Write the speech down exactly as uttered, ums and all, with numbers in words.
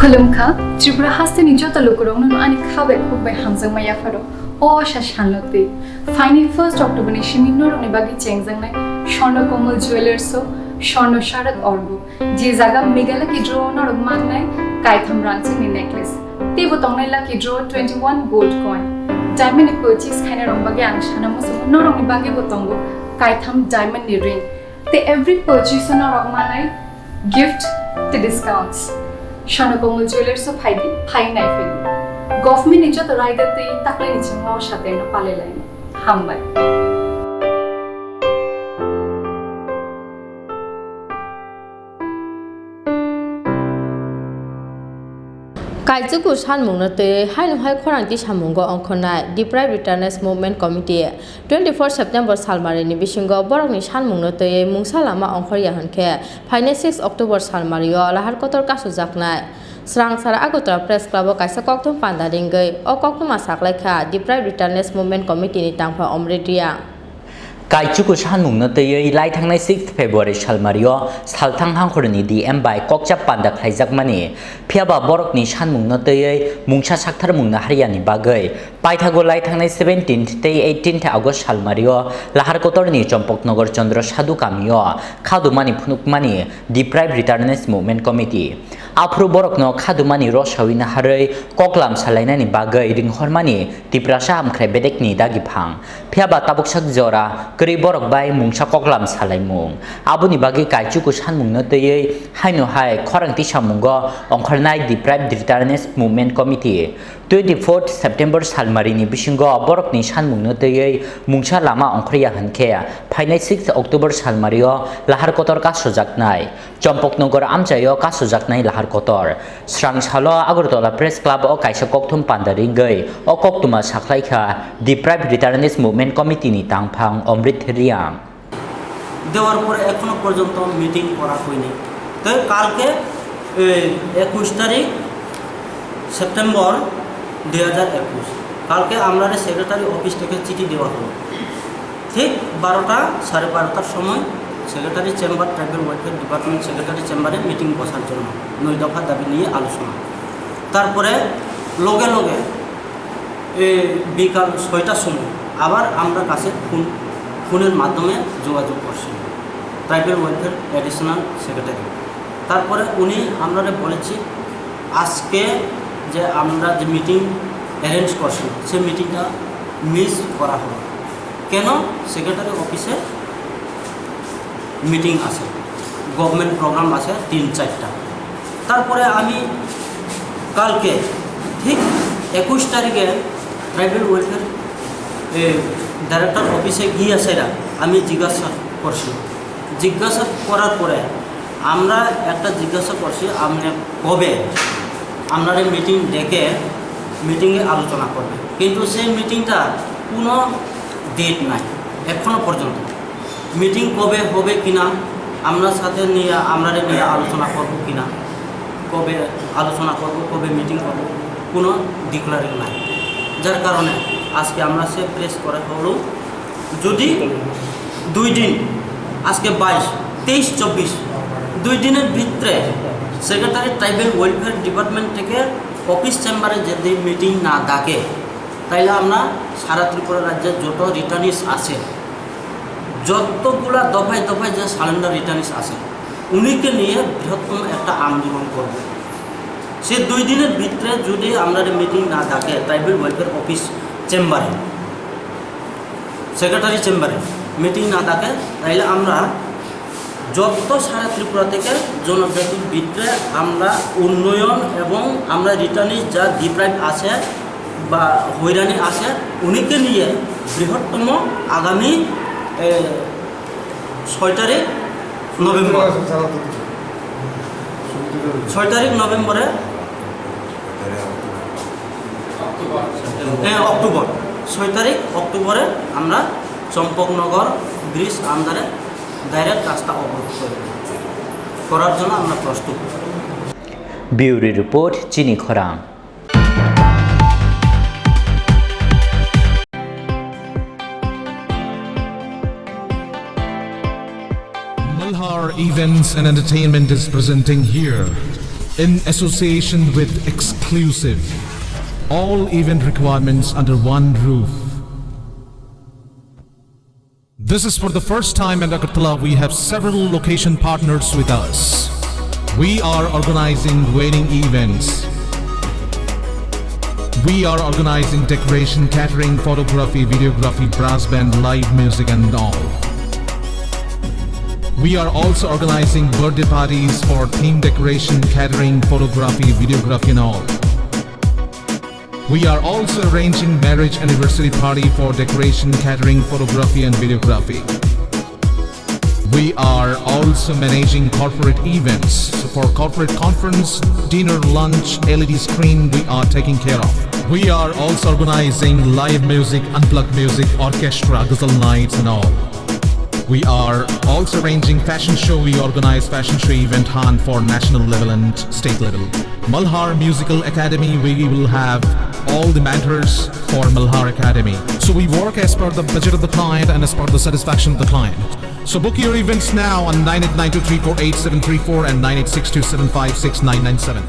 Khulumkha, Tripura hasteni joto lukurokno ani kha bai khuk bai hamjakma yapharo. O asa salno twi phainai first October ni simi norokni bagwi chengjaknai Swarna Komal Jewellers o Swarna Sharak Orgo, je jaga Meghalaya Lucky Draw o norok mannai kaitham rangchakni necklace. Teibo tongnai Lucky Draw twenty one gold coin. Diamond ni purchase khainai rok bagwi ang sana muchungo, norokni bagwi bo tongo kaitham diamond ni ring. Tei every purchase o norok manai gift tei discounts. Swarna Komal Jewellers o phaidi, phai nai phaidi. Government ni joto raida tei taklai ni chwngno o sateno palai laini. Hambai. Kaichuku sanmungno twiwi haino hai khorang tisamungo ongkhornai Deprived Retirees Movement Committee. Twenty four September salmarini bisingo borokni sanmungno twiwi mungsa lama ongkhorya hwnkhe phainai six October salmario lahar kotor kasojaknai. Swrang sara Agartala Press Club o kaisa kokthum panda ringwi o koktwma saklaikha Deprived Retirees Movement Committee ni tangphang Omrit Reang. Kaichuku sanmungno twiwi laithangnai sixth February salmario salthang hangkhorni D M bai kokchap panda khlaijakmani, phiyaba borokni sanmungno twiwi mungsa saktharmungno haryani bagwi paithago laithangnai seventeenth tei eighteenth August salmario lahar kotorni Chompoknogor Chandra Sadhu kamio khadumani phunukmani Deprived Retirees Movement Committee. Aphuru borokno khadumani rosawi naharwi koklam salainani bagwi ringhormani Tiprasa Hamkrai bedekni dagiphang. Phiyaba tabuksak jora kwrwi borok bai mungsa koklam salaimung. Aboni bagwi kaichuku sanmungno twiwi haino hai khorang tisamungo ongkhornai Deprived Retirees Movement Committee. Twenty fourth September salmarini bisingo borokni sanmungno twiwi mungsa lama ongkhorya hwnkhe phainai sixth October salmario lahar kotor kasojaknai. Chompoknogor amchaio kasojaknai lahar kotor. Swrang salo Agartala Press Club o kaisa kokthum panda ringwi o koktwma saklaikha Deprived Retirees Movement Committee ni tangphang Omrit Reang. দেওয়ার পরে এখনো পর্যন্ত মিটিং করা হয়নি। তো কালকে, এ, একুশ তারিখ সেপ্টেম্বর দুই হাজার একুশ, কালকে আমরা সেক্রেটারি অফিস থেকে চিঠি দেওয়া হলো। ঠিক বারোটা, সাড়ে বারোটার সময় secretary chamber, tribal welfare department secretary চেম্বারে মিটিং বসার জন্য নয় দফা দাবি নিয়ে আলোচনা। তারপরে লগে লগে, এ, বিকাল ছয়টার সময় আবার আমরা কাছে ফোন, ফোনের মাধ্যমে যোগাযোগ করছি ট্রাইবাল ওয়েলফেয়ার অ্যাডিশনাল সেক্রেটারি। তারপরে উনি, আমরা বলেছি, আজকে যে আমরা যে মিটিং অ্যারেঞ্জ করছি, সেই মিটিংটা মিস করা হলো। কেন? সেক্রেটারি অফিসে মিটিং আছে, গভর্নমেন্ট প্রোগ্রাম আছে তিন চারটা। তারপরে আমি কালকে ঠিক একুশ তারিখে ট্রাইবাল ওয়েলফেয়ার, এ, ডাইরেক্টর অফিসে গিয়ে সেরা আমি জিজ্ঞাসা করছি। জিজ্ঞাসা করার পরে আমরা একটা জিজ্ঞাসা করছি, আপনি কবে আপনারা মিটিং ডেকে মিটিংয়ে আলোচনা করবেন, কিন্তু সেই মিটিংটা কোনো ডেট নাই এখনো পর্যন্ত। মিটিং কবে হবে কিনা, আপনার সাথে নিয়ে, আপনারা নিয়ে আলোচনা করবো কিনা, কবে আলোচনা করবো, কবে মিটিং করবো, কোনো ডিক্লারিং নাই। যার কারণে আজকে আমরা সে প্রেস করা হলো। যদি দুই দিন, আজকে বাইশ, তেইশ, চব্বিশ, দুই দিনের ভিতরে সেক্রেটারি ট্রাইবাল ওয়েলফেয়ার ডিপার্টমেন্ট থেকে অফিস চেম্বারে যদি মিটিং না ডাকে, তাইলে আমরা সারা ত্রিপুরা রাজ্যে যত রিটার্নিস আছে, যতগুলা দফায় দফায় যে সারেন্ডার রিটার্নিস আছে, উনিকে নিয়ে বৃহত্তম একটা আন্দোলন করব। সে দুই দিনের ভিতরে যদি আমরা মিটিং না ডাকে ট্রাইবাল ওয়েলফেয়ার অফিস চেম্বারে, সেক্রেটারি চেম্বারে মিটিং না ডাকে, তাইলে আমরা যত সারা ত্রিপুরা থেকে জনজাতির ভিতরে আমরা উন্নয়ন এবং আমরা রিটার্নিস যা ডিপ্রাইভ আছে বা হয়রানি আছে, উনিকে নিয়ে বৃহত্তম আগামী, এ, ছয় তারিখ নভেম্বর, ছয় তারিখ নভেম্বরে, হ্যাঁ, অক্টোবর, ছয় তারিখ অক্টোবরে আমরা চম্পকনগর ব্রিজ আন্ডারে ডাইরেক্ট রাস্তা অবরোধ করে, করার জন্য আমরা প্রস্তুত। Bureau report, Chini Khorang. Malhar Events and Entertainment is presenting here In association with Exclusive, all event requirements under one roof. This is for the first time in Agartala. We have several location partners with us. We are organizing wedding events. We are organizing decoration, catering, photography, videography, brass band, live music, and all. We are also organizing birthday parties for theme decoration, catering, photography, videography, and all. We are also arranging marriage anniversary party for decoration, catering, photography, and videography. We are also managing corporate events. So for corporate conference, dinner, lunch, L E D screen, we are taking care of. We are also organizing live music, unplugged music, orchestra, ghazal nights, and all. We are also arranging fashion show. We organize fashion show event hunt for national level and state level. Malhar Musical Academy, we will have all the mentors for Malhar Academy. So we work as per the budget of the client and as per the satisfaction of the client. So book your events now on nine eight nine two three four eight seven three four and nine eight six two seven five six nine nine seven.